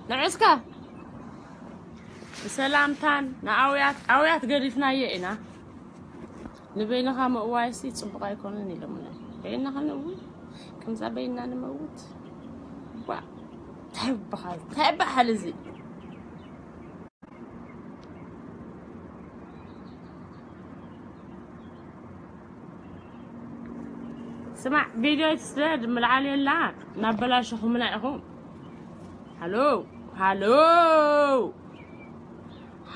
ንዕስካ ሰላምታን ንኣውያት ኣውያት ገዲፍናዮ ኢና። ንበይንኻ ምእዋይሲ ጽቡቕ ኣይኮነን ኢሎምና። በይንኻ ንእዊ፣ ከምዛ በይንና ንመውት። ዋ፣ እንታይ ይበሃል? እንታይ ይበሃል እዚ? ስማዕ፣ ቪድዮ ትስደድ ምልዓል የላ፣ እናበላሸኹምና ኢኹም። ሃሎ፣ ሃሎ፣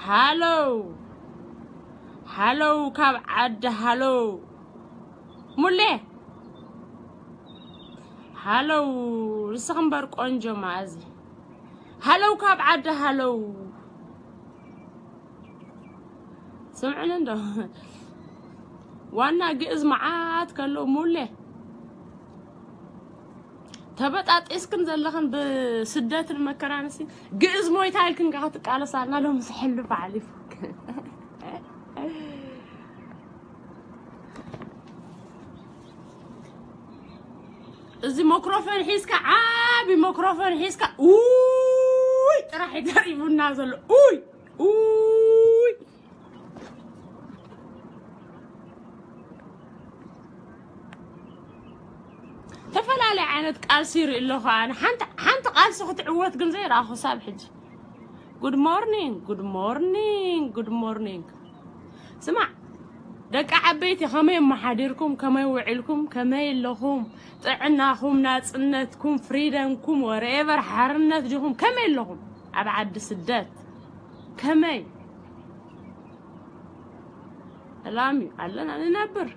ሃሎ፣ ሃሎ፣ ካብ ዓዲ ሃሎ። ሙሌ፣ ሃሎ፣ ንስኺ እምበር ቆንጆ መኣዚ። ሃሎ፣ ካብ ዓዲ ሃሎ። ስምዕኒ እንዶ። ዋና ግእዝ መዓት ከሎ ሙሌ። ተበጣጢስክን ዘለኽን ብስደትን መከራንሲ ግእዝ ሞይታ ኢልክን ከ ክትቃለሳልና ሎምስ ሕሉፍ ሓሊፉ። እዚ መክሮፎን ሒዝካ፣ ዓቢ መክሮፎን ሒዝካ፣ ኡይ ጥራሕ እዩ ተሪፉና ዘሎ። ኡይ፣ ኡይ። ተፈላለየ ዓይነት ቃልሲ ይርኢ ኣለኹ ኣነ። ሓንቲ፣ ሓንቲ ቃልሲ ክትዕወት ግን ዘይረኣኹ ሳብ ሕጂ። Good morning, good morning, good morning. ስማዕ፣ ደቂ ዓበይቲ ከመይ ኣመሓዲርኩም፣ ከመይ ውዒልኩም፣ ከመይ ኣለኹም፣ ጥዕናኹም፣ ናጽነትኩም፣ ፍሪደምኩም፣ ወረኤቨር ሓርነት ዲኹም፣ ከመይ ኣለኹም ኣብ ዓዲ ስደት? ከመይ? ሰላም እዩ ኣለና፣ ንነብር፣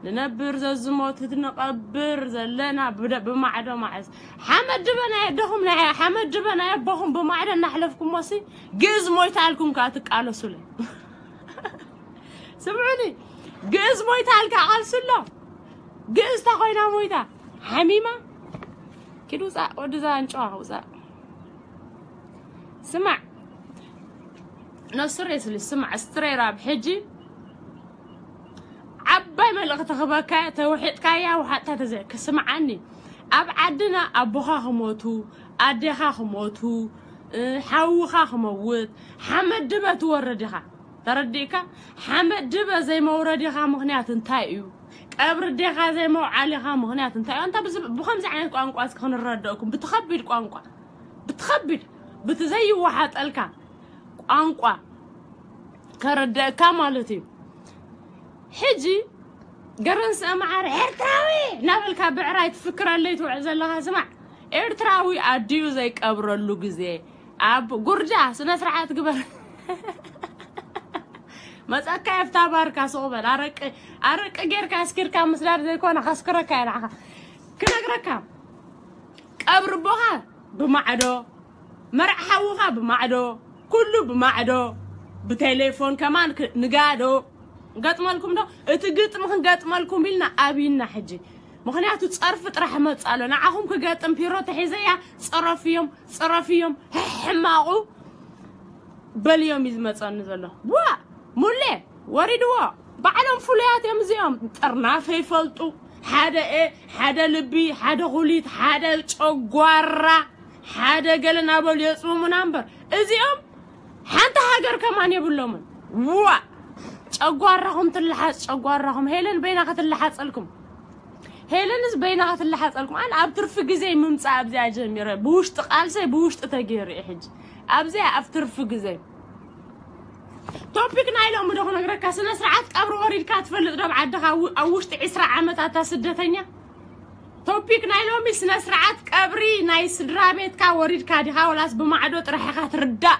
ንነብር፣ ዘዝሞት ንቐብር ዘለና ብደ-፣ ብማዕዶ ማዕዝ። ሓመድ ድበ ናይ ኣደኹም፣ ናይ ሓመድ ድበ ናይ ኣቦኹም ብማዕዶ እናሕለፍኩሞሲ፣ ግእዝ ሞይታ ኣልኩም ከኣ ትቃለሱለይ። ስምዑኒ፣ ግእዝ ሞይታ ኣልካ ቃልሱ ኣሎ። ግእዝ እታ ኮይና ሞይታ፣ ሓሚማ። ኪድ ውፃእ፣ ወዲ እዛ ኣንጭዋ ውፃእ። ስማዕ፣ ነስሬስሊ ስማዕ፣ ስትሬራ ኣብ ሕጂ ዓባይ መልእኽቲ ክበካ፣ ተውሒጥካያ፣ ውሓጥታ ተዘ-፣ ክስምዓኒ። ኣብ ዓድና ኣቦኻ ክሞቱ፣ ኣዴኻ ክሞቱ፣ እ፣ ሓውኻ ክመውት፣ ሓመድ ድበ ትወርድ ኢኻ። ተረዲእካ? ሓመድ ድበ ዘይመውረዲኻ ምኽንያት እንታይ እዩ? ቀብሪ ኣዴኻ ዘይመውዓሊኻ ምኽንያት እንታይ እዩ? ኣንታ ብዝ-፣ ብኸምዚ ዓይነት ቋንቋ እስኪ ክንረደእኩም፣ ብትኸቢድ ቋንቋ፣ ብትኸቢድ፣ ብቲ ዘይወሓጠልካ ቋንቋ ከረደእካ ማለት እዩ። ሕጂ ገረንሰ መዓር ኤርትራዊ እናበልካ ብዕራይ ትፍክረለይ ትውዕል ዘለኻ፣ ስማዕ፣ ኤርትራዊ ኣዲኡ ዘይቀብረሉ ግዜ ኣብ ጉርጃ ስነ ስርዓት ግበር። መጸካ የፍታ ባርካ፣ ስቕ በል። ኣረቂ፣ ኣረቂ ጌርካ ኣስኪርካ ምስዳድ ዘይኮነ ከስክረካ እየ ንዓኻ። ክነግረካ፣ ቀብሪ ኣቦኻ ብማዕዶ፣ መርዓ ሓውኻ ብማዕዶ፣ ኩሉ ብማዕዶ፣ ብቴሌፎን ከማን ክ-፣ ንጋዶ። ገጥመልኩም ዶ? እቲ ግጥሚ ክንገጥመልኩም ኢልና ኣብይና ሕጂ። ምኽንያቱ ጸርፊ ጥራሕ መጽእ ኣሎ። ንዓኹም ክገጥም ፒሮ ተሒዘያ፣ ጸረፍዮም፣ ጸረፍዮም፣ ሕማቑ በልዮም እዩ ዝመጸኒ ዘሎ። ዋ! ሙሌ፣ ወሪድዎ። ባዕሎም ፍሉያት እዮም እዚኦም። ጥርናፈ ይፈልጡ። ሓደ ኤ፣ ሓደ ልቢ፣ ሓደ ኩሊት፣ ሓደ ጨጓራ፣ ሓደ ገለ እናበሉ የጽምሙና እምበር፣ እዚኦም ሓንቲ ሃገር ከማን የብሎምን። ዋ! ጨጓራኹም ትልሓጽ፣ ጨጓራኹም። ሄለን በይና ክትልሓጸልኩም። ሄለንስ በይና ክትልሓጸልኩም። ኣነ ኣብ ትርፊ ግዜ ምምጻእ ኣብዚኣ ጀሚረ። ብውሽጢ ቃልሰይ ብውሽጢ ተገይሩ እዩ ሕጂ። ኣብዚኣ ኣብ ትርፊ ግዜ። ቶፒክ ናይ ሎሚ ዶ ክነግረካ፣ ስነ ስርዓት ቀብሪ ወሪድካ ትፈልጥ ዶ ኣብ ዓድኻ፣ ኣብ ው-፣ ኣብ ውሽጢ ዕስራ ዓመት ኣታ ስደተኛ? ቶፒክ ናይ ሎሚ፣ ስነ ስርዓት ቀብሪ ናይ ስድራ ቤትካ ወሪድካ ዲኻ ወላስ ብማዕዶ ጥራሕ ኢኻ ትርዳእ?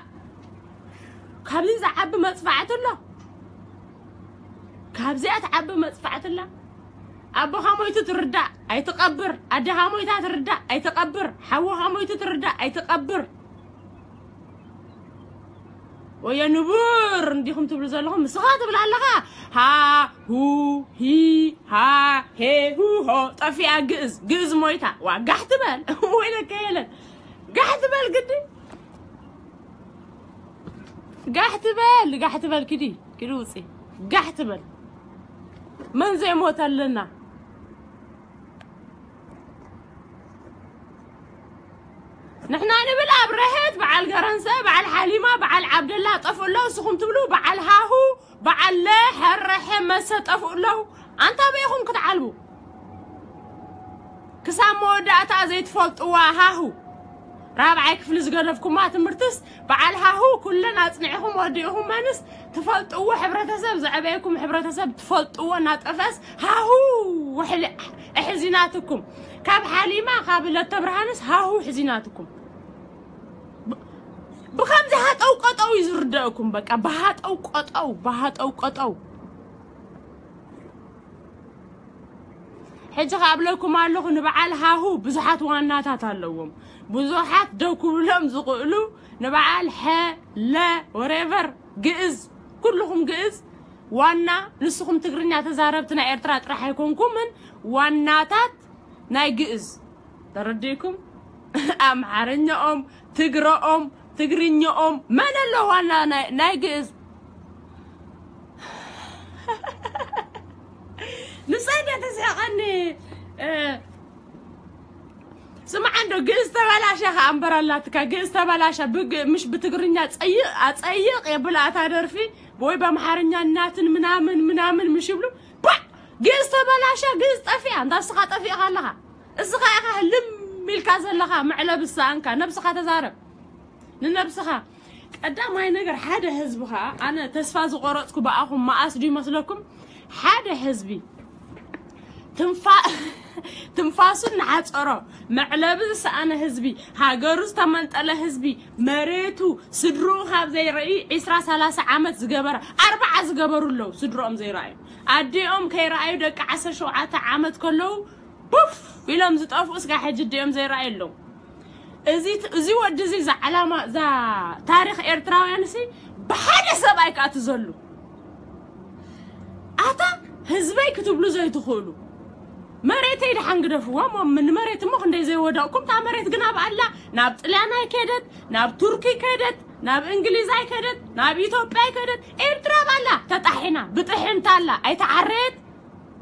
ካብዚ ዝዓቢ መጽፋዕቲ ኣሎ? ካብዚኣ ትዓቢ መጽፋዕቲ ኣላ? ኣቦኻ ሞይቱ ትርዳእ፣ ኣይትቐብር። ኣዴኻ ሞይታ ትርዳእ፣ ኣይትቐብር። ሓውኻ ሞይቱ ትርዳእ፣ ኣይትቐብር። ወዮ ንቡር እንዲኹም ትብሉ ዘለኹም፣ ንስኻ ትብል ኣለኻ። ሃ፣ ሁ፣ ሂ፣ ሃ፣ ሄ፣ ሁ፣ ሆ። ጠፊኣ ግእዝ፣ ግእዝ ሞይታ። ዋ፣ ጋሕ ትበል። ወይለከ የለን። ጋሕ ትበል ግዲ። ጋሕ ትበል፣ ጋሕ ትበል፣ ኪዲ፣ ኪዲ ውፂ። ጋሕ ትበል። መን ዘይሞተ ኣለና? ንሕና ንብል ኣብረሀት፣ በዓል ገረንሰ፣ በዓል ሓሊማ፣ በዓል ዓብደላ ጠፍኡ ኣለዉ። እስኹም ትብሉ በዓል ሃሁ፣ በዓል ለ፣ ሐረሐ፣ መሰ ጠፍኡ ኣለዉ። ኣንታ በይኹም ክትዓልቡ? ክሳብ መወዳእታ ዘይትፈልጥዋ ሃሁ። ራብዓይ ክፍሊ ዝገደፍኩማ ትምህርትስ በዓል ሃሁ ኩለን ኣጽኒዕኹም ወዲእኹም መንስ ትፈልጥዎ ሕብረተሰብ፣ ዘዕበየኩም ሕብረተሰብ ትፈልጥዎ እናጠፈስ ሃሁ ሕሊ-፣ ሕዚናትኩም። ካብ ሓሊማ፣ ካብ ለተብርሃንስ ሃሁ ሕዚናትኩም። ብ-፣ ብኸምዚ ሃጠው ቀጠው እዩ ዝርደእኩም። በቃ ብሃጠው ቀጠው፣ ብሃጠው ቀጠው። ሕጂ ከኣብለኩም ኣለኹ፣ ንበዓል ሃሁ ብዙሓት ዋናታት ኣለዎም። ብዙሓት ደው ክብሎም ዝኽእሉ ንበዓል ሐ፣ ለ፣ ወሬቨር፣ ግእዝ፣ ኩልኹም ግእዝ ዋና፣ ንስኹም ትግርኛ ተዛረብቲ ናይ ኤርትራ ጥራሕ ኣይኮንኩምን፣ ዋናታት ናይ ግእዝ። ተረዲእኩም? ኣምሓርኛኦም፣ ትግረኦም፣ ትግርኛኦም፣ መን ኣሎ ዋና ናይ፣ ናይ ግእዝ? ንሰይ ደተስሕቐኒ። እ፣ ስምዓ እንዶ ግእዝ ተበላሸ ከኣ እምበር ኣላትካ፣ ግእዝ ተበላሸ። ብግ-፣ ምሽ ብትግርኛ ጸይቕ፣ ኣጸይቕ የብላ እታ ደርፊ፣ ወይ በኣምሓርኛ እናትን ምናምን ምናምን ምሽ ይብሉ። ባ! ግእዝ ተበላሸ፣ ግእዝ ጠፊኣ። እንዳ እስኻ ጠፊእኻ ኣለኻ። እስኻ ኢኻ ህልም ኢልካ ዘለኻ፣ መዕለቢ ዝሰኣንካ። ነብስኻ ተዛረብ። ንነብስኻ። ቀዳማይ ነገር፣ ሓደ ህዝቢ ኸኣ፣ ኣነ ተስፋ ዝቆረጽኩ ብኣኹም መኣስ ድዩ ይመስለኩም? ሓደ ህዝቢ ትንፋ-፣ ትንፋሱ እናሓጸሮ፣ መዕለቢ ዝሰኣነ ህዝቢ፣ ሃገሩ ዝተመንጠለ ህዝቢ፣ መሬቱ፣ ስድርኡ ካብ ዘይርኢ ዒስራ ሰላሳ ዓመት ዝገበረ፣ ኣርብዓ ዝገበሩ ኣለዉ፣ ስድርኦም ዘይረኣዩ። ኣዲኦም ከይረኣዩ ደቂ ዓሰርተ ሸውዓተ ዓመት ከለዉ፣ ቡፍ ኢሎም ዝጠፍኡ እስካ ሕጂ ድዮም ዘይረኣዩ ኣለዉ። እዚ፣ እዚ ወዲ እዚ፣ እዛ ዓላማ፣ እዛ ታሪኽ ኤርትራውያን ሲ ብሓደ ሰብኣይ ከኣ ትዘሉ። ኣታ ህዝበይ ክትብሉ ዘይትኽእሉ። መሬተይ ደሓን ግደፍዋ እሞ፣ ምን መሬት እሞ ክንደይ ዘይወደቕኩም፣ እታ መሬት ግን ኣብ ኣላ፣ ናብ ጥልያን ኣይከደት፣ ናብ ቱርኪ ከደት፣ ናብ እንግሊዝ ኣይከደት፣ ናብ ኢትዮጵያ ኣይከደት፣ ኤርትራ ኣብ ኣላ፣ ተጣሒና፣ ብጥሕንታ ኣላ፣ ኣይተዓረየት፣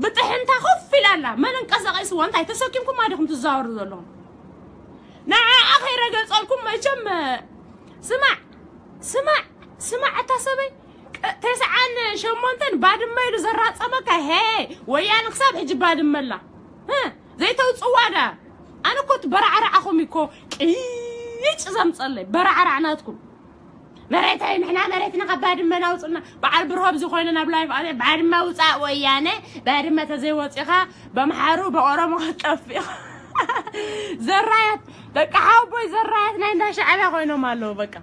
ብጥሕንታ ኮፍ ኢላ ኣላ። መን እንቀሳቐስዋ? እንታይ ተሰኪምኩማ ዲኹም ትዛወሩ ዘለኹም? ንዓኣ ከይረገጸልኩም መቸም፣ ስማዕ፣ ስማዕ፣ ስማዕ፣ እታ ሰበይ፣ ቅ-፣ ተስዓን ሸሞንተን ባድመ ኢሉ ዘራጸመካ፣ ሄ፣ ወያነ ክሳብ ሕጂ ባድመ ኣላ። ህ፣ ዘይተውጽዋ ዳ? ኣነ እኮ እቲ በራዕራዕኹም እኮ ቅይጭ ዘምጸለይ፣ በራዕራዕ ናትኩም። መሬተይ፣ ንሕና መሬትና ካብ ባድመ ናውጽና። በዓል ብርሆ ኣብዚ ኮይነ ናብ ላይፍ ኣትየ፣ ባድመ ውጻእ ወያነ፣ ባድመ ተዘይወጺኻ በምሓሩ በኦሮሞ ክትጠፍእ ኢኻ። ዘራያት፣ በቃ ሓወቦይ ዘራያት ናይ እንዳ ሻዕብያ ኮይኖም ኣለዉ። በቃ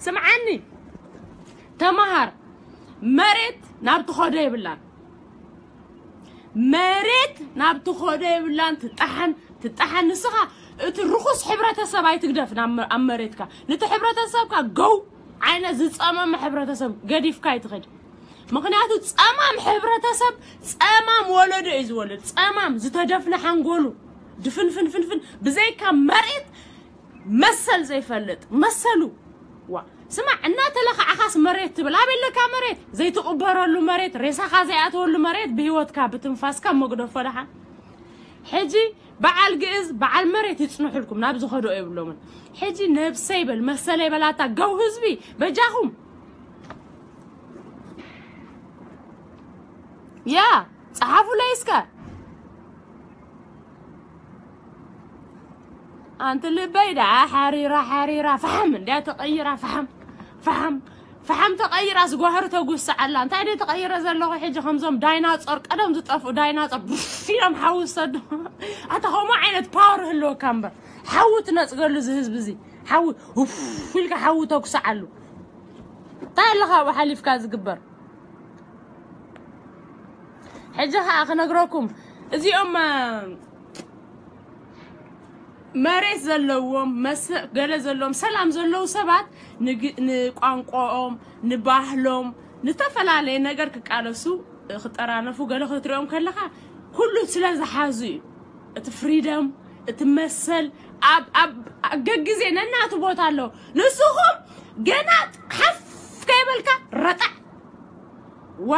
ስምዓኒ፣ ተመሃር፣ መሬት ናብ ትኸዶ የብላን። መሬት ናብ ትኸዶ የብላን። ትጠሓን፣ ትጠሓን። ንስኻ እቲ ርኹስ ሕብረተሰብ ኣይትግደፍ ናብ መ-፣ ኣብ መሬትካ። ነቲ ሕብረተሰብካ ገው ዓይነት ዝጸመመ ሕብረተሰብ ገዲፍካ ኣይትኸድ። ምኽንያቱ ጸማም ሕብረተሰብ ጸማም ወለዶ እዩ ዝወልድ። ጸማም ዝተደፍነ ሓንጎሉ ድፍንፍንፍንፍን ብዘይካ መሬት መሰል ዘይፈልጥ መሰሉ። ዋ፣ ስማዕ፣ እናተለኻዕኻስ መሬት ትብል። ኣበይ ኣለካ መሬት? ዘይትቕበረሉ መሬት፣ ሬሳኻ ዘይኣተወሉ መሬት፣ ብህይወትካ ብትንፋስካ መግደፎ ደሓን። ሕጂ በዓል ግእዝ፣ በዓል መሬት ይጽንሑልኩም፣ ናብ ዝኸድኦ የብሎምን። ሕጂ ነብሰይ በል፣ መሰለይ በላታ፣ ገው ህዝቢ፣ በጃኹም። ያ፣ ጸሓፉለይ እስከ። ኣንቲ ልበይ ደኣ ሓሪራ፣ ሓሪራ፣ ፈሓም እንድያ ተቐይራ፣ ፈሓም፣ ፈሓም፣ ፈሓም ተቐይራ፣ ዝጓህሪ ተጉስዕ ኣላ። እንታይ ድየ ተቐይረ ዘለኹ ሕጂ? ከምዞም ዳይናጾር፣ ቀደም ዝጠፍኡ ዳይናጾር፣ ቡፍ ኢሎም ሓዊ ዝሰዱ። ኣታ ከምኡ ዓይነት ፓወር ህልወካ እምበር፣ ሓዊ ትነጽገሉ እዚ ህዝቢ እዚ። ሓዊ፣ ውፍ ኢልካ ሓዊ ተጉስዓሉ። እንታይ ኣለኻ ኣብኡ ሓሊፍካ ዝግበር? ሕጂ ኸኣ ክነግረኩም፣ እዚኦም፣ እ፣ መሬት ዘለዎም፣ መስ-፣ ገለ ዘለዎም፣ ሰላም ዘለዉ ሰባት ንግ-፣ ንቋንቋኦም፣ ንባህሎም፣ ንተፈላለየ ነገር ክቃለሱ፣ እ፣ ክጠራነፉ ገለ ክትሪኦም ከለኻ፣ ኩሉ ስለ ዝሓዙ እዩ። እቲ ፍሪደም፣ እቲ መሰል፣ ኣብ፣ ኣብ፣ ኣብ ገግዜ ነናቱ ቦታ ኣለዎ። ንስኹም ገና ሓፍ ከይበልካ ረጣዕ። ዋ።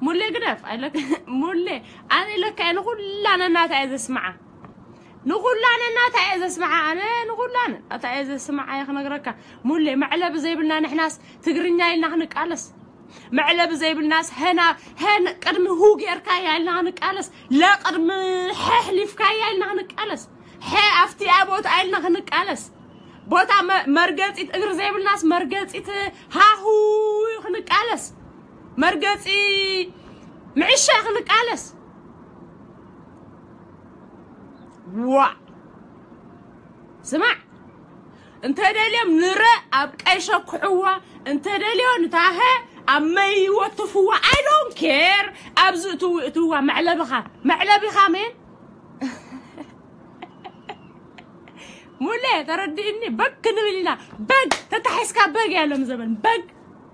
ሙሌ ግደፍ፣ ኣይለክ-፣ ሙሌ፣ ኣነ ኢለካ እየ ንኹላ ነናታ እየ ዘስምዓ። ንኹላን እናታ እየ ዘስምዓ ኣነ ንኹላን ኣታ እየ ዘስምዓ እየ ክነግረካ ሙሌ መዕለቢ ዘይብልና ንሕናስ ትግርኛ ኢልና ክንቃለስ መዕለቢ ዘይብልናስ ሀና ሀን ቅድሚ ሁ ጌርካያ ኢልና ክንቃለስ ለቅድሚ ሐሕሊፍካያ ኢልና ክንቃለስ ሐ ኣብቲኣ ቦታ ኢልና ክንቃለስ ቦታ መርገፂት እግሪ ዘይብልናስ መርገፂት ሃሁ ክንቃለስ መርገፂ ምዕሻ ክንቃለስ ዋ ስማዕ እንተደልዮም ንረ ኣብ ቀይ ሸኩሕዋ እንተደልዮ ንታሀ ኣብ መይ ወትፍዋ I don't care ኣብዚ እትው እትዋ መዕለብኻ መዕለብኻ ሜን ሙሌ ተረድእኒ በግ ክንብል ኢና በግ ተታሒዝካ በግ ያሎም ዘበን በግ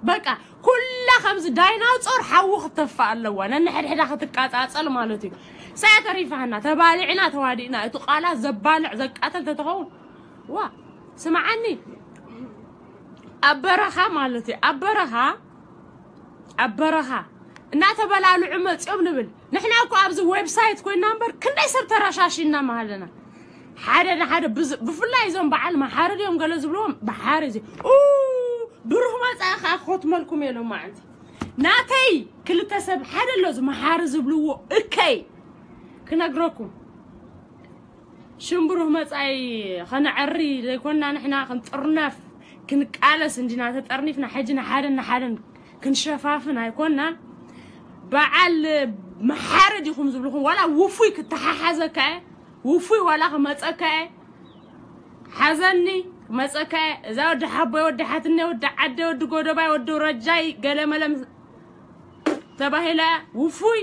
በቃ ኩላ ከምዚ ዳይናጾር ሓዊ ክተፋ ኣለዋ ነንሕድሕዳ ክትቃጻጸል ማለት እዩ ሳያ ተሪፋና ተባሊዕና ተዋዲእና እቲ ቃላት ዘባልዕ ዘቃተል ተተኸውን ዋ ስምዓኒ ኣብ በረኻ ማለት እዩ ኣብ በረኻ ኣብ በረኻ እናተበላልዑ መፂኦም ንብል ንሕና እኮ ኣብዚ ዌብሳይት ኮይና እምበር ክንደይ ሰብ ተረሻሺና ማሃለና ሓደ ንሓደ ብፍላይ እዞም በዓል መሓሪ ድዮም ገለ ዝብልዎም መሓሪ እዚ ብሩህ መፃኢ ከዓ ክኸትመልኩም የሎም ማዓንቲ ናተይ ክልተ ሰብ ሓደ ኣሎ እዚ መሓሪ ዝብልዎ እከይ ክነግረኩም ሽምብሩህ መጻኢ ኸነዐሪ ዘይኮና ንሕና ክንጥርነፍ ክንቃለስ እንዲና ተጠርኒፍና ሕጂ ንሓደን ንሓደን ክንሸፋፍን ኣይኮናን በዓል መሓረ ዲኹም ዝብልኹም ዋላ ውፉይ ክተሓሓዘካ እየ ውፉይ ዋላ ክመፀካ እየ ሓዘኒ ክመፀካ እየ እዛ ወዲ ሓቦይ ወዲ ሓትነ ወዲ ዓደ ወዲ ጎደባይ ወዲ ረጃይ ገለመለ ተባሂላ ውፉይ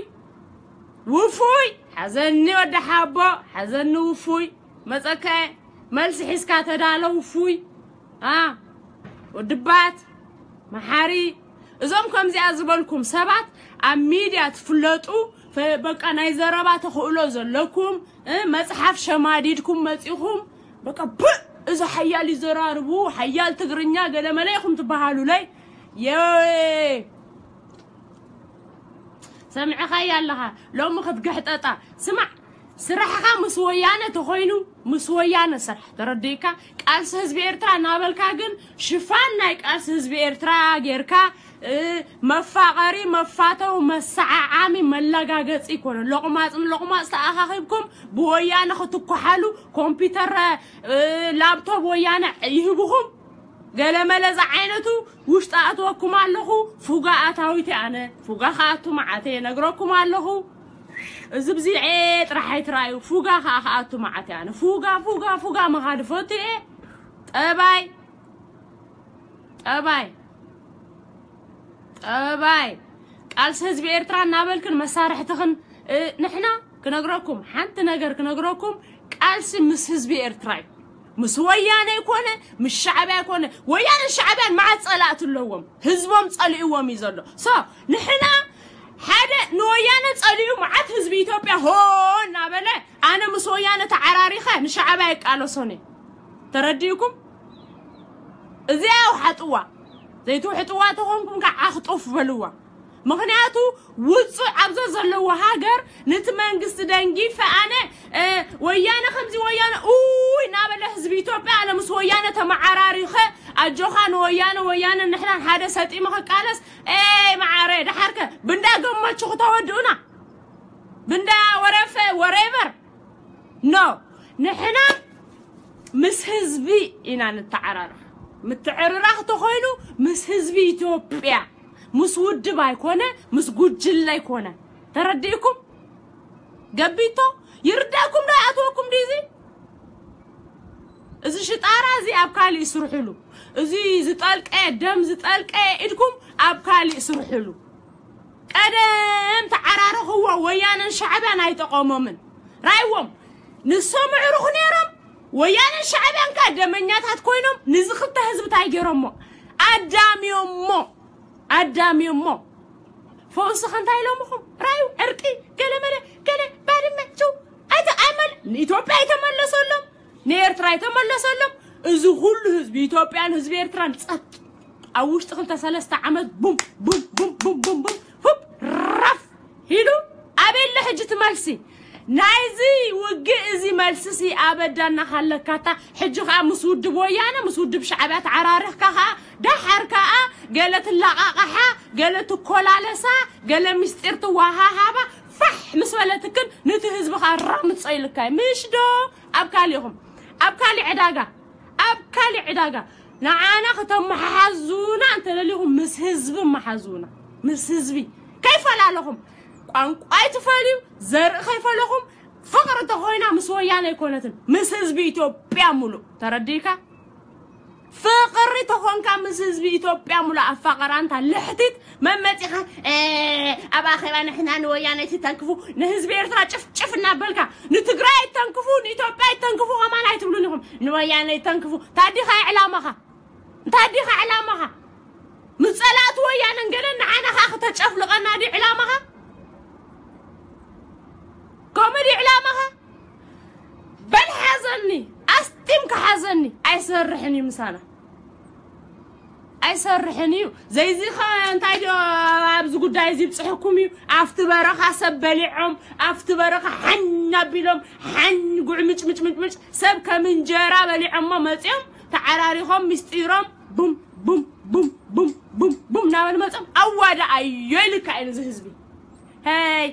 ውፉይ ሓዘኒ ወዲ ሓቦ ሓዘኒ ውፉይ መፀከ መልሲ ሒዝካ ተዳለ ውፉይ አ ወድባት መሓሪ እዞም ከምዚኣ ዝበልኩም ሰባት ኣብ ሚድያ ትፍለጡ በቃ ናይ ዘረባ ተኽእሎ ዘለኩም መፅሓፍ ሸማዲድኩም መፂኹም በቃ ብ እዚ ሓያል ይዘራርቡ ሓያል ትግርኛ ገለመለ ኢኹም ትበሃሉለይ የ ሰሚዕኻያ ኣለኻ ሎሚ ክትግሕጠጣ ስማዕ ስራሕኻ ምስ ወያነ ተኾይኑ ምስ ወያነ ስራሕ ተረዲእካ ቃልሲ ህዝቢ ኤርትራ እናበልካ ግን ሽፋን ናይ ቃልሲ ህዝቢ ኤርትራ ጌርካ መፋቐሪ መፋተው መሰዓዓሚ መለጋገፂ ይኮነ ሎቕማፅ ንሎቕማፅ ተኣኻኺብኩም ብወያነ ክትኮሓሉ ኮምፒተር ላፕቶፕ ወያነ ይህብኹም ገለመለ ዝዓይነቱ ውሽጢ ኣእትወኩም ኣለኹ ፉጋ ኣታዊት ኣነ ፉጋ ከኣቱ መዓተ ነግረኩም ኣለኹ እዚ ብዚዐ ጥራሕ ኣይትረኣዩ ፉጋ ከዓ ከኣቱ መዓት ኣነ ፉጋ ፉጋ ፉጋ ምኻድ ፈቱ እየ ጠባይ ጠባይ ጠባይ ቃልሲ ህዝቢ ኤርትራ እናበልክን መሳርሕትኽን ንሕና ክነግረኩም ሓንቲ ነገር ክነግረኩም ቃልሲ ምስ ህዝቢ ኤርትራ እዩ ምስ ወያነ ይኮነ ምስ ሻዕብያ ይኮነ ወያነ ሻዕብያን መዓት ፀላእቲ ኣለዎም ህዝቦም ፀሊእዎም እዩ ዘሎ ሶ ንሕና ሓደ ንወያነ ፀሊኡ መዓት ህዝቢ ኢትዮጵያ ሆ እናበለ ኣነ ምስ ወያነ ተዓራሪኸ ንሻዕብያ ይቃለሶን እየ ተረዲእኩም እዚኣ ውሓጥዋ ዘይትውሕጥዋ ተኾንኩም ከዓ ኣኽጡፍ በልዋ ምኽንያቱ ውፁዕ ኣብዞ ዘለዎ ሃገር ንቲ መንግስቲ ደንጊፈ ኣነ ወያነ ከምዚ ወያነ ኡይ እናበለ ህዝቢ ኢትዮጵያ ኣነ ምስ ወያነ ተመዓራሪኸ ኣጆኻ ንወያነ ወያነ ንሕናን ሓደ ሰጢመ ክቃለስ ኤይ መዓረ ደሓርከ ብንዳ ገመቹ ክተወድኡና ብንዳ ወረፈ whatever no ንሕና ምስ ህዝቢ ኢና ንተዓራረኽ ምትዕርራኽ ተኾይኑ ምስ ህዝቢ ኢትዮጵያ ምስ ውድብ ኣይኮነ ምስ ጉጅለ ኣይኮነ ተረዲእኩም ገቢቶ ይርዳእኩም ዶ ይኣትወኩም ድዩ እዚ እዚ ሽጣራ እዚ ኣብ ካሊእ ይስርሕሉ እዚ ዝጠልቀ ደም ዝጠልቀ ኢድኩም ኣብ ካሊእ ስርሕሉ ቀደም ተዓራረኽዎ ወያነን ሻዕብያን ኣይጠቐሞምን ራይዎም ንሶም ዕሩኽ ነይሮም ወያነን ሻዕብያን ከ ደመኛታት ኮይኖም ንዚ ክልተ ህዝቢ ታይ ገይሮሞ ኣዳምዮሞ ኣዳምዮሞ ፈውስኸ እንታይ ኢሎምኹም ራዩ ዕርቂ ገለመለ ገለ ባድመ ችው ኣይቲ ኣይመል ንኢትዮጵያ ኣይተመለሰሎም ንኤርትራ ኣይተመለሰሎም እዚ ኩሉ ህዝቢ ኢትዮጵያን ህዝቢ ኤርትራን ጸጥ ኣብ ውሽጢ ክልተ ሰለስተ ዓመት ቡም ቡም ቡም ቡም ቡም ቡም ሁብ ራፍ ሂሉ ኣበለ ሕጂ ትመልሲ ናይዚ ውግእ እዚ መልስሲ ኣበዳና ካለካታ። ሕጂ ከኣ ምስ ውድብ ወያነ ምስ ውድብ ሻዕብያ ተዓራሪኽካ ከኣ ዳሓር ከኣ ገለ ትላቓቓሓ፣ ገለ ትኮላለሳ፣ ገለ ምስጢር ትወሃሃባ። ፋሕ ምስ በለትክን ንቲ ህዝቢ ከኣ ራምጾ ኢልካይ ምሽ ዶ? ኣብ ካሊእኹም ኣብ ካሊእ ዕዳጋ ኣብ ካሊእ ዕዳጋ ንዓና ከተመሓሓዙና እንተደሊኹም ምስ ህዝቢ መሓዙና። ምስ ህዝቢ ከይፈላለኹም፣ ቋንቋ ይትፈልዩ፣ ዘርኢ ከይፈለኹም፣ ፍቕሪ ተኾይና ምስ ወያነ ኣይኮነትን፣ ምስ ህዝቢ ኢትዮጵያ ሙሉእ። ተረዲእካ? ፍቕሪ ተኾንካ ምስ ህዝቢ ኢትዮጵያ ሙሉእ ኣፋቐራ። እንታ ልሕቲት መመፂኻ ኣብ ኣኼባ ንሕና ንወያነ ኣይትተንክፉ፣ ንህዝቢ ኤርትራ ጭፍጭፍ እናበልካ ንትግራይ ኣይተንክፉ፣ ንኢትዮጵያ ኣይተንክፉ ከማን ኣይትብሉን ኢኹም። ንወያነ ኣይተንክፉ። ታዲኻ ዕላማኻ እንታይ ዲኻ ዕላማኻ? ምስ ጸላእቲ ወያነን ገለን ንዓና ኸኣ ክተጨፍልቐና ድዩ ዕላማኻ? ከምኡ ድዩ ዕላማኻ? በል ሓዘኒ፣ ኣስጢምካ ሓዘኒ። ኣይሰርሕን እዩ ምሳና። ኣይሰርሕን እዩ። ዘይዚ ኸ እንታይ ድዮ ኣብዚ ጉዳይ እዚ ይብጽሕኩም እዩ? ኣብቲ በረኻ ሰብ በሊዖም፣ ኣብቲ በረኻ ሓን ኣቢሎም፣ ሓን ጉዕምጭ ምጭ ምጭ ምጭ ሰብ ከም እንጀራ በሊዖሞ መጺኦም ተዓራሪኾም ምስጢሮም ቡም ቡም ቡም ቡም ቡም ቡም እናበሉ መጾም ኣዋዳ ኣዮ ኢልካ እዩ እዚ ህዝቢ። ሄይ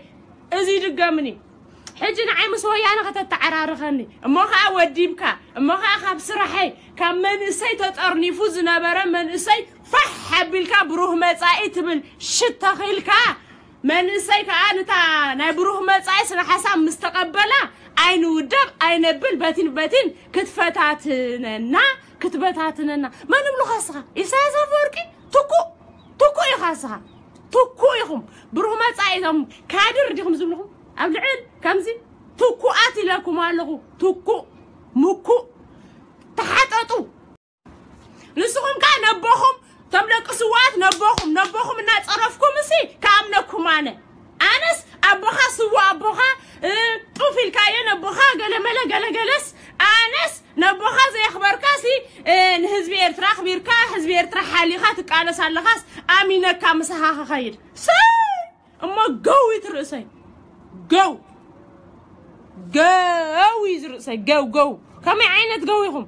እዚ ድገምኒ። ሕጂ ንዓይ ምስ ወያነ ከተተዓራርኸኒ እሞ ኸዓ ወዲብካ እሞ ኸዓ ካብ ስራሐይ ካብ መንእሰይ ተጠርኒፉ ዝነበረ መንእሰይ ፋሕ ኣቢልካ ብሩህ መጻኢ ትብል ሽተኺልካ መንእሰይ ከዓ ንታ ናይ ብሩህ መጻኢ ስነ ሓሳብ ምስ ተቐበላ ኣይንውደብ ኣይነብል በቲን በቲን ክትፈታትነና ክትበታትነና መን እብሉኻ እስኻ ኢሳያስ ኣፈወርቂ ትኩእ ትኩእ ኢኻ እስኻ ትኩእ ኢኹም ብሩህ መጻኢ እዞም ካድር ዲኹም ዝብልኹም ኣብ ልዕል ከምዚ ትኩኣት ኢለኩም ኣለኹ ትኩእ ምኩእ ተሓጠጡ ንስኹም ከኣ ነቦኹም እቶም ደቂ ስውኣት ነቦኹም ነቦኹም እናጸረፍኩም እሲ ከኣምነኩም ኣነ ኣነስ ኣቦኻ ስዋ ኣቦኻ ጡፍ ኢልካዮ ነቦኻ ገለመለ ገለገለስ ኣነስ ነቦኻ ዘየኽበርካ ሲ ንህዝቢ ኤርትራ ኣኽቢርካ ህዝቢ ኤርትራ ሓሊኻ ትቃለስ ኣለኻስ ኣሚነካ ምሳኻ ክኸይድ ሰይ እሞ ገው እዩ ትርእሰይ ገው ገው እዩ ዝርእሰይ ገው ገው ከመይ ዓይነት ገው ኢኹም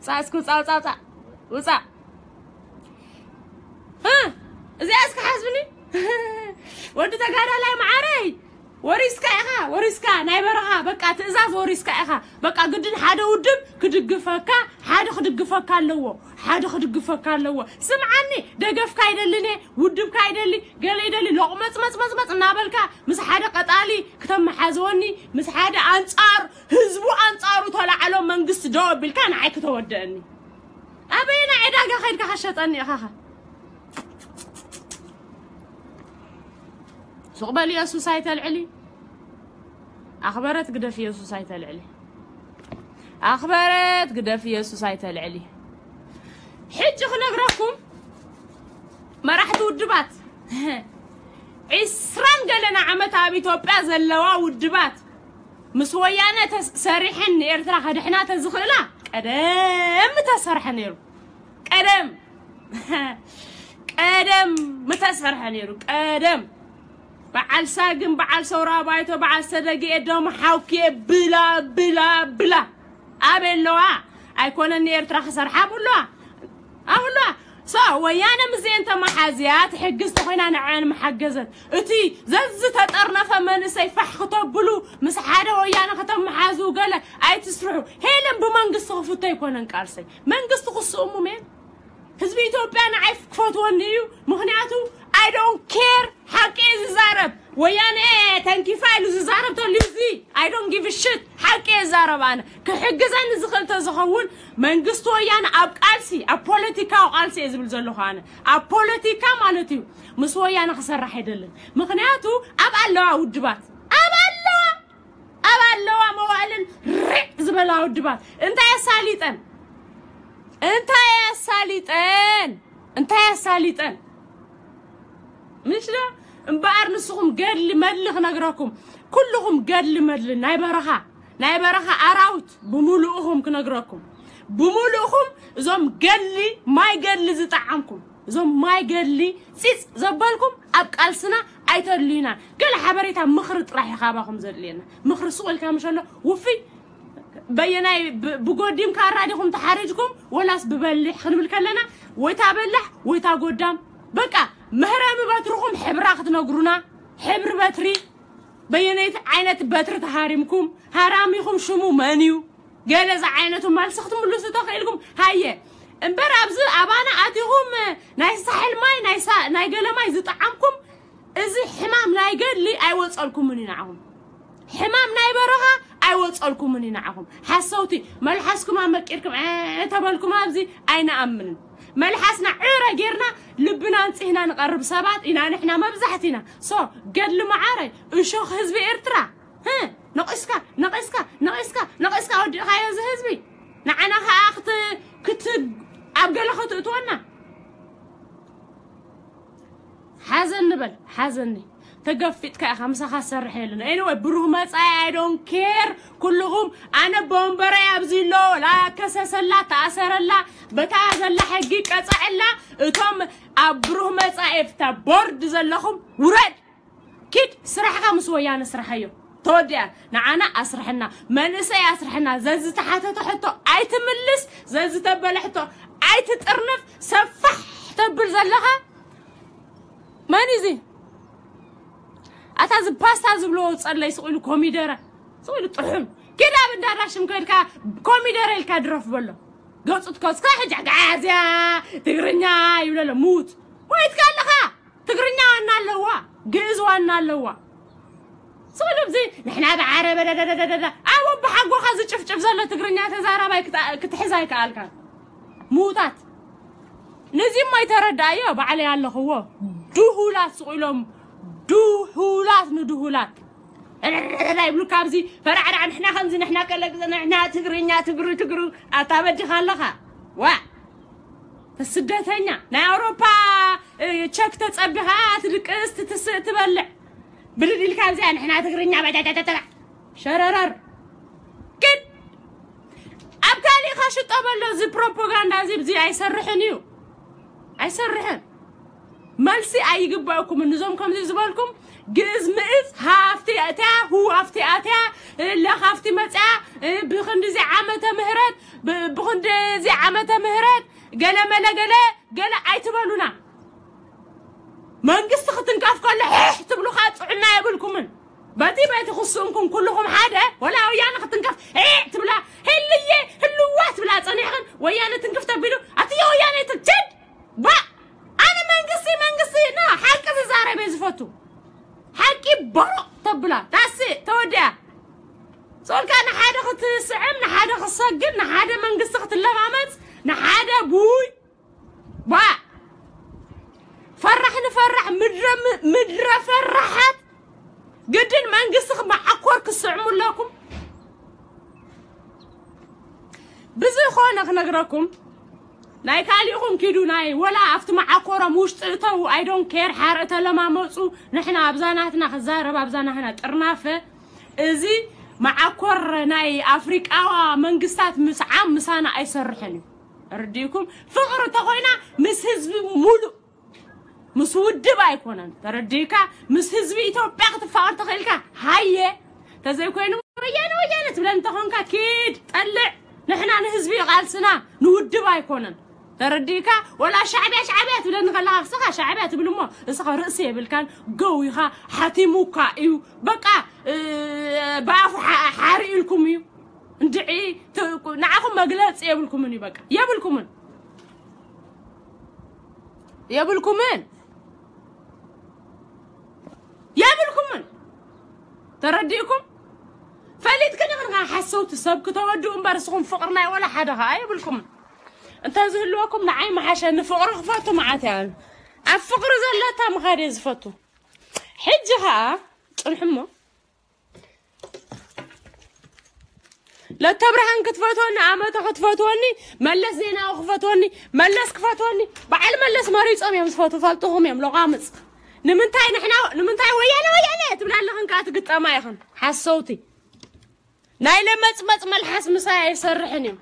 ውፃእ እስኪ ውፃእ ውፃእ ውፃእ ውፃእ እዚኣ እስኪ ሓዝብኒ ወዲ ተጋዳላይ መዓረይ ወሪስካ ኢኻ ወሪስካ ናይ በረኻ በቃ ትእዛዝ ወሪስካ ኢኻ በቃ ግድን ሓደ ውድብ ክድግፈካ ሓደ ክድግፈካ ኣለዎ ሓደ ክድግፈካ ኣለዎ ስምዓኒ ደገፍካ ይደልን እየ ውድብካ ይደሊ ገለ ይደሊ ሎቕመጽመጽመጽመጽ እናበልካ ምስ ሓደ ቀጣሊ ክተመሓዝወኒ ምስ ሓደ ኣንጻር ህዝቡ ኣንጻሩ ተላዕሎ መንግስቲ ደው ኣቢልካ ንዓይ ክተወደአኒ ኣበየና ዕዳጋ ከይድካ ከሸጠኒ ኢኻኻ ሱቕ በል የሱስ ኣይተልዕሊ ኣኽበረት ግደፍ የሱስ ኣይተልዕሊ ኣኽበረት ግደፍ የሱስ ኣይተልዕሊ ሕጂ ክነግረኩም መራሕቲ ውድባት ዒስራን ገለና ዓመት ኣብ ኢትዮጵያ ዘለዋ ውድባት ምስ ወያነ ሰሪሐን ንኤርትራ ከድሕና ተዝኽእላ ቀደም ተሰርሐ ነይሩ ቀደም ቀደም ምተሰርሐ ነይሩ ቀደም በዓል ሳግም በዓል ሰውራ ባይቶ በዓል ሰደግኤ ደሞ ሓውክየ ብላ ብላ ብላ ኣበይ ኣለዋ ኣይኮነን ንኤርትራ ክሰርሓ ኣብለዋ ኣብለዋ ሶ ወያነ ምስዚኤን ተመሓዝያ ትሕግዝ ተኾይና ንዐን መሓገዘት እቲ ዘዝተጠርነፈ መንእሰይ ፋሕ ክተብሉ ምስ ሓደ ወያነ ከተመሓዙ ገለ ኣይትስርሑ ሄለን ብመንግስቲ ክፍቶ ኣይኮነን ቃልሰይ መንግስቲ ክስእሙ ሜን ህዝቢ ኢትዮጵያ ንዓይ ክፈትወኒ እዩ ምክንያቱ I don't care ሓቂ እየ ዝዛረብ ወያነ ተንኪፋ ኢሉ ዝዛረብ ተልዩ እዚ I don't give a shit ሓቂ እየ ዝዛረብ ኣነ ክሕግዘኒ ዝኽእል ተዝኸውን መንግስቲ ወያነ ኣብ ቃልሲ ኣብ ፖለቲካዊ ቃልሲ እየ ዝብል ዘለኹ ኣነ ኣብ ፖለቲካ ማለት እዩ ምስ ወያነ ክሰርሕ ኣይደልን ምክንያቱ ኣብ ኣለዋ ውድባት ኣብ ኣለዋ ኣብ ኣለዋ መዋእልን ርዕ ዝበላ ውድባት እንታይ ኣሳሊጠን እንታይ ኣሳሊጠን እንታይ ኣሳሊጠን ምሽ ዶ እምበኣር ንስኹም ገድሊ መድሊ ክነግረኩም ኩልኹም ገድሊ መድሊ ናይ በረኻ ናይ በረኻ ኣራዊት ብምሉእኹም ክነግረኩም ብምሉእኹም እዞም ገድሊ ማይ ገድሊ ዝጠዓምኩም እዞም ማይ ገድሊ ፂፅ ዘበልኩም ኣብ ቃልስና ኣይተድልዩና። ገለ ሓበሬታ ምኽሪ ጥራሕ እዩ ካባኹም ዘድልየና። ምኽሪ ሱቕ ኢልካ ምሸሎ ውፍይ በየናይ ብ- ብጎዲም ካራ ዲኹም ተሓሪድኩም ወላስ ብበሊሕ ክንብል ከለና ወይታ በላሕ ወይታ ጎዳም በቃ መህረሚ በትርኹም ሕብራ ክትነግሩና ሕብሪ በትሪ በየነይቲ ዓይነት በትሪ ተሃሪምኩም ሃራሚኹም ሽሙ መን እዩ ገለ ዝዓይነቱ መልሲ ክትምልሱ ተኽኢልኩም ሃየ እምበር ኣብዚ ኣባና ኣቲኹም ናይ ሳሕል ማይ ናይ ሳ- ናይ ገለ ማይ ዝጠዓምኩም እዚ ሕማም ናይ ገድሊ ኣይወፀልኩምን እዩ ንዓኹም ሕማም ናይ በረኻ ኣይወፀልኩምን እዩ ንዓኹም ሓሰውቲ መልሓስኩም ኣመቂርኩም እ ተበልኩም ኣብዚ ኣይንኣምንን መልሓስና ዕረ ጌርና ልብና ኣንፂህና ንቐርብ ሰባት ኢና ንሕና መብዛሕቲና ሶ ገድሊ መዓረ እሾኽ ህዝቢ ኤርትራ ህ ነቒስካ ነቒስካ ነቒስካ ነቒስካ ወዲእኻዮ እዚ ህዝቢ ንዓና ከዓ ክት ክት ኣብ ገለ ክትእትወና ሓዘን ንበል ሓዘኒ ተገፊጥካ ኢኻ ምሳኻ ዝሰርሕ የለን anyway ብሩህ መፃኢ I don't care ኩልኹም ኣነ በወንበረይ ኣብዚ ኣሎ ላ ከሰሰላ ተኣሰረላ በታ ዘላ ሕጊ ቀፀዐላ እቶም ኣብ ብሩህ መፃኢ ፍታ ቦርድ ዘለኹም ውረድ ኪድ ስራሕኻ ምስ ወያነ ስራሓዮ ተወዲኣ ንዓና ኣስርሐና መንእሰይ ኣስርሐና ዘዝተሓተተ ሕቶ ኣይትምልስ ዘዝተበለ ሕቶ ኣይትጥርንፍ ሰፋሕ ተብል ዘለኻ መን እዚ ኣታ እዚ ፓስታ ዝብሎ ፀለይ ስቕ ኢሉ ኮሚደረ ስቕ ኢሉ ጥሑም ኪድ ኣብ እንዳራሽም ከድካ ኮሚደረ ኢልካ ድረፍ በሎ ገፁ ትከስካ ሕጂ ጋዝያ ትግርኛ ይብለሎ ሙት ሞይትካ ኣለኻ ትግርኛ ዋና ኣለዋ ግእዝ ዋና ኣለዋ ስቕልብዚ ንሕና ብዓረበ ደደደደደ ኣብ ወብሓጎኻ ዝጭፍጭፍ ዘሎ ትግርኛ ተዛራባይ ክትሕዝ ኣይከኣልካ ምዉታት ነዚ እሞ ይተረዳእዮ ባዕለይ ኣለኽዎ ድሁላት ስቕ ኢሎም ድሁላት ንድሁላት ይብሉ ካብዚ ፈራዕራዕ ንሕና ከምዚ ንሕና ከለግዘ ንሕና ትግርኛ ትግሩ ትግሩ ኣታበዲኻ ኣለኻ ዋ ስደተኛ ናይ ኣውሮፓ ቸክ ተጸቢኻ ትድቅስ ትትስእ ትበልዕ ብልድ ኢልካ ኣብዚኣ ንሕና ትግርኛ ባጃጃጃጃ ሸረረር ግን ኣብ ካሊእኻ ሽጦ በሎ እዚ ፕሮፓጋንዳ እዚ ብዚ ኣይሰርሕን እዩ ኣይሰርሕን መልሲ ኣይግባእኩም ንዞም ከምዚ ዝበልኩም ግእዝ ምእዝ ሃፍቲ ኣትያ ሁ ሃፍቲ ኣትያ ለኻፍቲ መፅያ ብክንዲዚ ዓመተ ምህረት ብክንዲዚ ዓመተ ምህረት ገለ መለ ገለ ገለ ኣይትበሉና መንግስቲ ክትንከፍ ከሎ ሕሕ ትብሉ ከዓ ጥዕና የብልኩምን በቲ በቲ ክስእንኩም ኩልኹም ሓደ ወላ ወያነ ክትንከፍ ዒዕ ትብላ ህልየ ህልዋ ትብላ ፀኒሕኽን ወያነ ትንክፍ ተቢሉ ኣትየ ወያነ ትችድ ባ ኣነ መንግስቲ መንግስቲ ና ሓቂ ዝዛረበ ዝፈቱ ሓቂ ቦሮቕ ተብላ ዳስ ተወዲያ ሶልካ ንሓደ ክትስዕም ንሓደ ክሰግድ ንሓደ መንግስቲ ክትለማመፅ ንሓደ ቡይ ባ ፈራሕ ንፈራሕ ምድረ ፈራሓት ግድን መንግስቲ ክመዓኮር ክስዕሙ ኣለኩም ብዝኾነ ክነግረኩም ናይ ካሊእኹም ኪዱ ናይ ወላ ኣብቲ መዓኮሮም ውሽጢ እተው ኣይዶን ኬር ሓርኢ ተለማመፁ ንሕና ኣብዛ ናትና ክዛረብ ኣብዛ ናትና ጥርናፈ እዚ መዓኮር ናይ ኣፍሪቃዋ መንግስታት ምስዓም ምሳና ኣይሰርሕን እዩ ርዲኩም ፍቕሪ ተኾይና ምስ ህዝቢ ሙሉእ ምስ ውድብ ኣይኮነን ተረዲካ ምስ ህዝቢ ኢትዮጵያ ክትፋቐር ተኽእልካ ሃየ ተዘይኮይኑ ወያነ ወያነ ትብለን እንተኾንካ ኪድ ጠልዕ ንሕና ንህዝቢ ቃልስና ንውድብ ኣይኮነን ተረዲካ ወላ ሻዕብያ ሻዕብያ ትብለኒ ከለካ ክስኻ ሻዕብያ ትብል እሞ እስኻ ርእሲ የብልካን ገው ኢኻ ሓቲሙካ እዩ በቃ ብኣፉ ሓሪ ኢልኩም እዩ እንድዒ ንዓኹም መግለፂ የብልኩምን እዩ በቃ የብልኩምን የብልኩምን የብልኩምን ተረዲእኩም ፈሊጥክን ኢኽን ሓሰውቲ ሰብ ክተወድኡ እምበር እስኹም ፍቕሪ ናይ ወላ ሓደ ኸዓ የብልኩምን እንተ ዝህልወኩም ንዓይ መሓሸ ንፍቕሪ ክፈቱ መዓት እያ ኣብ ፍቕሪ ዘለታ ምኻድ እየ ዝፈቱ ሕጂ ኸዓ ፅንሕሞ ለተብርሃን ክትፈትወኒ ኣመተ ክትፈትወኒ መለስ ዜናዊ ክፈትወኒ መለስ ክፈትወኒ በዓል መለስ መሪፆም እዮም ዝፈትዉ ፈልጥኹም እዮም ሎቓምፅ ንምንታይ ንሕና ንምንታይ ወያነ ወያነ ትብላ ኣለኽን ከዓ ትግጠማ ኢኽን ሓሰውቲ ናይ ለመፅመፅ መልሓስ ምሳይ ኣይሰርሕን እዩ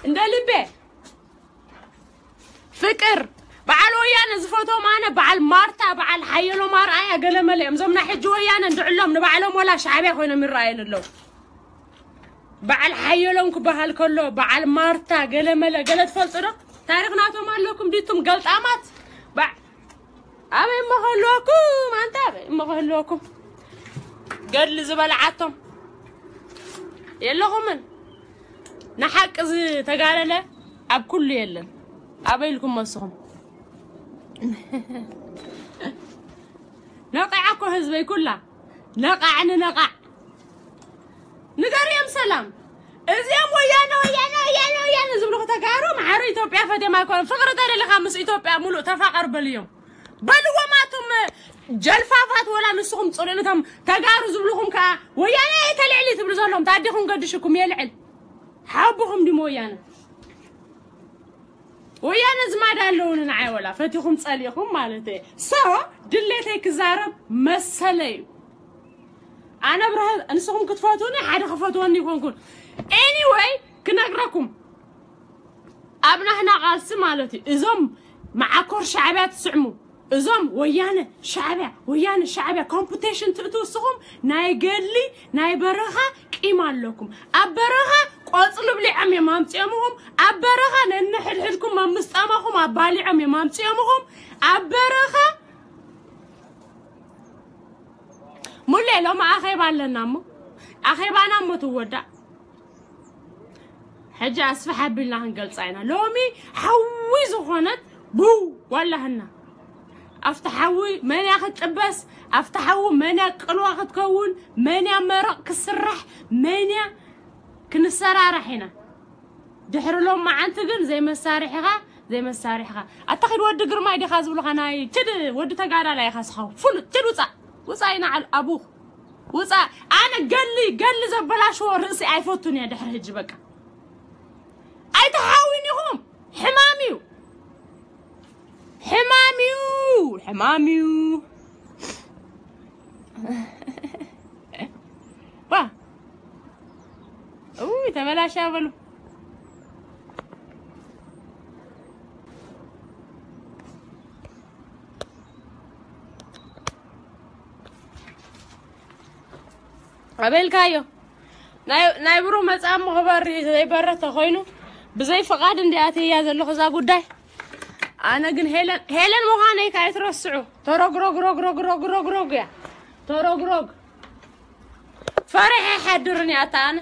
እንደ ልቤ ፍቅር በዓል ወያነ ዝፈትዎም ኣነ በዓል ማርታ፣ በዓል ሓየሎም ኣርኣያ፣ ገለመለ እዮም። እዞም ናይ ሕጂ ወያነ እንድዕሎም ንባዕሎም ወላ ሻዕብያ ኮይኖም ይረኣየኒ ኣለዉ። በዓል ሓየሎም ክበሃል ከሎ በዓል ማርታ፣ ገለመለ፣ ገለ ትፈልጡ ዶ? ታሪኽ ናቶም ኣለኩም ዲቱም ገልጣማት? በ- ኣበይ እሞ ከህልወኩም ኣንታ፣ ኣበይ እሞ ከህልወኩም? ገድሊ ዝበልዓቶም የለኹምን። ንሓቂ ዝተጋደለ ኣብ ኩሉ የለን። ኣበይ ኢልኩም መስኹም? ነቂዓ እኮ ህዝበይ ኩላ። ነቃዕ ንነቃዕ። ንገርዮም ሰላም። እዚኦም ወያነ፣ ወያነ፣ ወያነ፣ ወያነ ዝብሉ ተጋሩ ማዕረ ኢትዮጵያ ፈትዮም ኣይኮኑን። ፍቕሪ ተደሊኻ ምስ ኢትዮጵያ ሙሉእ ተፋቐር በልዮም። በልዎም ኣቱም ጀልፋፋት፣ ወላ ንስኹም ጽሉእን እቶም ተጋሩ ዝብልኹም ከኣ ወያነ ተልዕሊ ትብሉ ዘለኹም ታዲኹም ገድሽኩም የልዕል። ሓቡኹም ድሞ ወያነ። ወያነ ዝማዳ ኣለውን ንዓይ ወላ ፈቲኹም ጸሊኹም ማለት እየ። So ድሌተይ ክዛረብ መሰለ እዩ። ኣነ ብርህ ንስኹም ክትፈትውኒ ሓደ ክፈትወኒ ይኮንኩን። Anyway ክነግረኩም ኣብ ናህና ቃልሲ ማለት እዩ። እዞም መዓኮር ሻዕብያ ትስዕሙ፣ እዞም ወያነ ሻዕብያ፣ ወያነ ሻዕብያ ኮምፒቴሽን ትእትው እስኹም ናይ ገድሊ ናይ በረኻ ቂም ኣለኩም። ኣብ በረኻ ቆጽሊ ብሊዖም እዮም ኣምጺኦምኹም። ኣብ በረኻ ነንሕድሕድኩም መምስጠማኹም ኣባሊዖም እዮም ኣምጺኦምኹም። ኣብ በረኻ ሙሌ ሎሚ ኣኼባ ኣለና እሞ ኣኼባና እሞ ትወዳእ። ሕጂ ኣስፍሕ ኣቢልና ክንገልጻ ኢና። ሎሚ ሓዊ ዝኾነት ብው ዋላህና ኣብቲ ሓዊ መንያ ክትጥበስ፣ ኣብቲ ሓዊ መንያ ቅልዋ ክትከውን፣ መንያ መረቕ ክስራሕ፣ መንያ ክንሰራራሕ ኢና። ድሕሪ ሎም መዓንቲ ግን ዘይመሳርሕኻ ዘይመሳርሕኻ ኣታ ኪድ ወዲ ግርማይ ዲኻ ዝብሉኻ ናይ ኪድ ወዲ ተጋዳላይ ኢኻ ስኻ ፍሉጥ ኪድ ውፃእ ውፃእ ኢና ዓል ኣቡኽ ውፃእ። ኣነ ገሊ ገሊ ዘበላሽዎ ርእሲ ኣይፈቱን እየ። ድሕሪ ሕጂ በቃ ኣይተሓዊን ኢኹም። ሕማም እዩ ሕማም እዩ ሕማም እዩ። ዋ ውይ ተበላሻ በሉ። ኣበልካዮ ናይ ናይ ብሩ መጻም ክበር ዘይበረ ተኮይኑ ብዘይ ፍቃድ እንዲያትያ ዘለኹ እዛ ጉዳይ። ኣነ ግን ሄለን ሄለን ምዃነይ ካይትረስዑ። ተረግረግረግረግረግረግረግ እያ ተረግረግ። ፈሪሐ ሓድርን እያ እታ ኣነ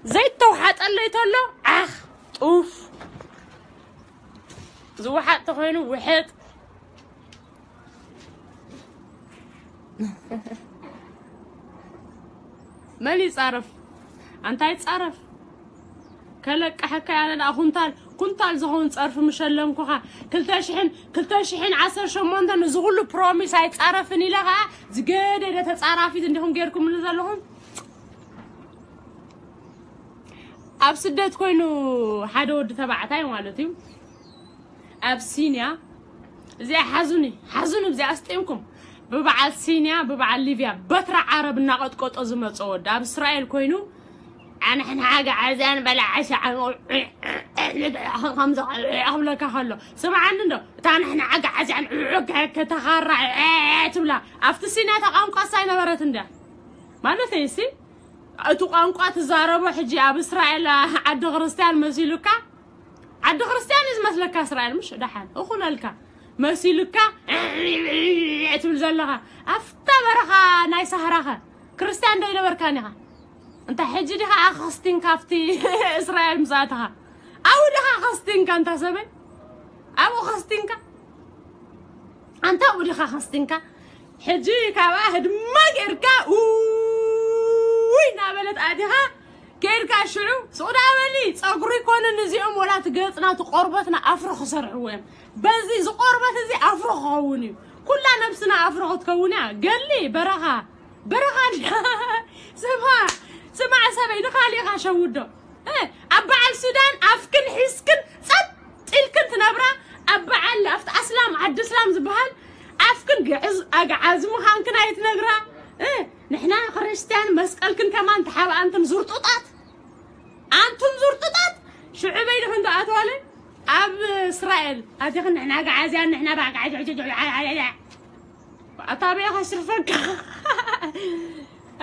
ዘይተውሓጠለይ ተሎ ዓኽ ጡፍ ዝወሓጥ ተኮይኑ ውሕጥ። መን ይጻረፍ? ኣንታ ይጻረፍ። ከለቅሐካ ያለ ደኣ ኩንታል ኩንታል ዝኸውን ጸርፊ ምሸለምኩኻ። ክልተ ሽሕን ክልተ ሽሕን ዓሰርተ ሸሞንተን እዚ ኩሉ ፕሮሚስ ኣይጻረፍን ኢለ ኸኣ ዝገደደ ተጻራፊት እንዲኹም ጌርኩምኒ ዘለኹም። ኣብ ስደት ኮይኑ ሓደ ወዲ ተባዕታይ ማለት እዩ። ኣብ ሲንያ እዚኣ ሓዙኒ ሓዙኒ እዚኣ ኣስጢምኩም ብበዓል ሲንያ ብበዓል ሊብያ በትራ ዓረብ እናቐጥቀጦ ዝመፀ ወዲ ኣብ እስራኤል ኮይኑ ኣንሕን ሓጋዓዝያን በላዓሻ ከምዚ ክብለካ ከሎ ስምዓኒ እንዶ እታ ንሕና ዓጋዓዝያን ከተኻራ ትብላ ኣብቲ ሲንያ እታ ቋንቋ ሳይ ነበረት እንድያ ማለት እዩ ሲ እቲ ቋንቋ ትዛረቦ ሕጂ ኣብ እስራኤል ዓዲ ክርስትያን መሲሉካ ዓዲ ክርስትያን እዩ ዝመስለካ እስራኤል ምሽ ደሓን እኹነልካ መሲሉካ ትብል ዘለኻ ኣብታ በረኻ ናይ ሳህራኸ ክርስትያን ዶ ይነበርካን ኢኻ እንታይ ሕጂ ዲኻ ኣኸስቲን ካብቲ እስራኤል ምሳእትኻ ኣብኡ ዲኻ ከስቲንካ እንታ ሰበይ ኣብኡ ከስቲንካ ኣንታ ኣብኡ ዲኻ ከስቲንካ ሕጂ ካብኣ ህድማ ጌርካ ውይ እናበለት ኣቲኻ ከይድካ ሽዑ ሱቕ ደኣ በሊ ፀጉሪ ይኮንን እዚኦም ወላ እቲ ገፅና እቲ ቆርበትና ኣፍሮ ክሰርሕዎ እዮም በዚ እዚ ቆርበት እዚ ኣፍሮ ክኸውን እዩ ኩላ ነብስና ኣፍሮ ክትከውን እያ ገሊ በረኻ በረኻ እንዳ ስማ ስማዕ ሰበይ ንኻሊኻ ሸውዶ እ፣ ኣብ በዓል ሱዳን ኣፍክን ሒዝክን ጸጥ ኢልክን ትነብራ ኣብ በዓል ኣብቲ ኣስላም ዓዲ እስላም ዝበሃል ኣፍክን ግዕዝ ኣግዓዝ ምዃንክን ኣይትነግራ እ፣ ንሕና ክርስትያን መስቀልክን ከማን ተሓብኣንትን ዙርጡጣት ኣንቱም ዙርጡጣት ሽዑ በይንኽን ዶ ኣተዋለ ኣብ እስራኤል ኣቲኽን ንሕና ኣግዓዝያን ንሕና ብኣግዓዝያ ኣታ ኣበይ ከሽርፈካ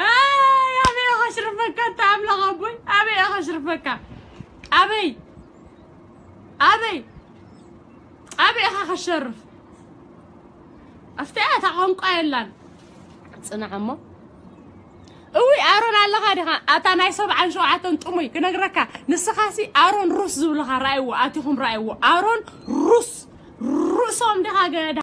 ኣይ ኣበይ ከሽርፈካ ኣታ ኣምላኽ ኣቦይ ኣበይ ከሽርፈካ ኣበይ ኣበይ ኣበይ ኢኻ ከሸርፍ ኣፍትያ እታ ቋንቋ የላን ጽናዕ እሞ እውይ ኣሮን ኣለኻ ዲኻ ኣታ ናይ ሰብዓን ሸውዓተን ጥሙይ ክነግረካ ንስኻሲ ኣሮን ሩስ ዝብልኻ ራእይዎ ኣቲኹም ራእይዎ ኣሮን ሩስ ርእሶም ዲኻ ገዳ